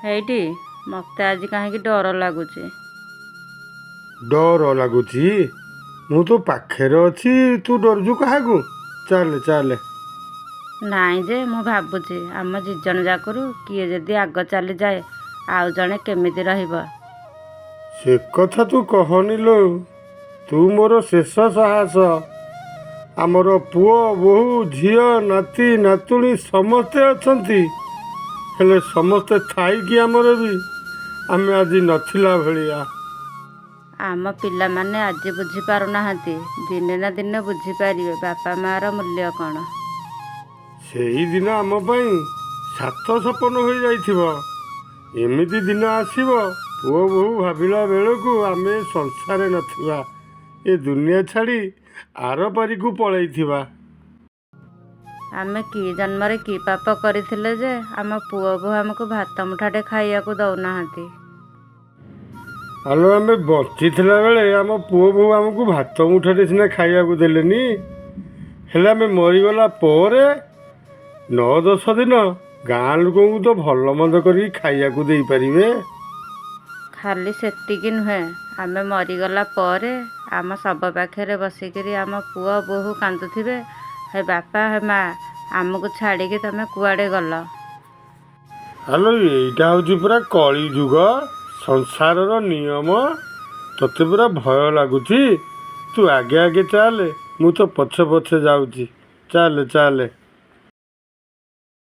ହେଇଟି, ମୋତେ ଆଜି କାହିଁକି ଡର ଲାଗୁଛି। ଡର ଲାଗୁଛି? ମୁଁ ତୋ ପାଖରେ ଅଛି, ତୁ ଡରୁଛୁ କାହାକୁ? ଚାଲେ ଚାଲେ। ନାଇଁ ଯେ, ମୁଁ ଭାବୁଛି ଆମ 2 ଜଣ ଯାକରୁ କିଏ ଯଦି ଆଗ ଚାଲିଯାଏ, ଆଉ ଜଣେ କେମିତି ରହିବ? ସେ କଥା ତୁ କହନି ଲୋ, ତୁ ମୋର ଶେଷ ସାହସ। ଆମର ପୁଅ, ବୋହୂ, ଝିଅ, ନାତି, ନାତୁଣୀ ସମସ୍ତେ ଅଛନ୍ତି, ହେଲେ ସମସ୍ତେ ଥାଇକି ଆମର ବି ଆମେ ଆଜି ନଥିଲା ଭଳିଆ। ଆମ ପିଲାମାନେ ଆଜି ବୁଝିପାରୁନାହାନ୍ତି, ଦିନେ ନା ଦିନେ ବୁଝିପାରିବେ ବାପା ମାଆର ମୂଲ୍ୟ କ'ଣ। ସେଇଦିନ ଆମ ପାଇଁ ସାତ ସପନ ହୋଇଯାଇଥିବ। ଏମିତି ଦିନ ଆସିବ, ପୁଅ ବୋହୂ ଭାବିଲା ବେଳକୁ ଆମେ ସଂସାରେ ନଥିବା, ଏ ଦୁନିଆ ଛାଡ଼ି ଆରପାରିକୁ ପଳେଇଥିବା। ଆମେ କି ଜନ୍ମରେ କି ପାପ କରିଥିଲେ ଯେ ଆମ ପୁଅ ବୋହୂ ଆମକୁ ଭାତ ମୁଠାଟେ ଖାଇବାକୁ ଦଉନାହାନ୍ତି। ଆଲୋ, ଆମେ ବଞ୍ଚିଥିଲା ବେଳେ ଆମ ପୁଅ ବୋହୂ ଆମକୁ ଭାତ ମୁଠାଟେ ସିନା ଖାଇବାକୁ ଦେଲେନି, ହେଲେ ଆମେ ମରିଗଲା ପରେ 9-10 ଦିନ ଗାଁ ଲୋକଙ୍କୁ ତ ଭଲ ମନ୍ଦ କରିକି ଖାଇବାକୁ ଦେଇପାରିବେ। ଖାଲି ସେତିକି ନୁହେଁ, ଆମେ ମରିଗଲା ପରେ ଆମ ଶବ ପାଖରେ ବସିକିରି ଆମ ପୁଅ ବୋହୂ କାନ୍ଦୁଥିବେ, "ହେ ବାପା, ହେ ମା, ଆମକୁ ଛାଡ଼ିକି ତମେ କୁଆଡ଼େ ଗଲ?" ଆଲୋ, ଏଇଟା ହେଉଛି ପୁରା କଳି ଯୁଗ, ସଂସାରର ନିୟମ। ତୋତେ ପୁରା ଭୟ ଲାଗୁଛି। ତୁ ଆଗେ ଆଗେ ଚାଲେ, ମୁଁ ତ ପଛେ ପଛେ ଯାଉଛି। ଚାଲେ ଚାଲେ।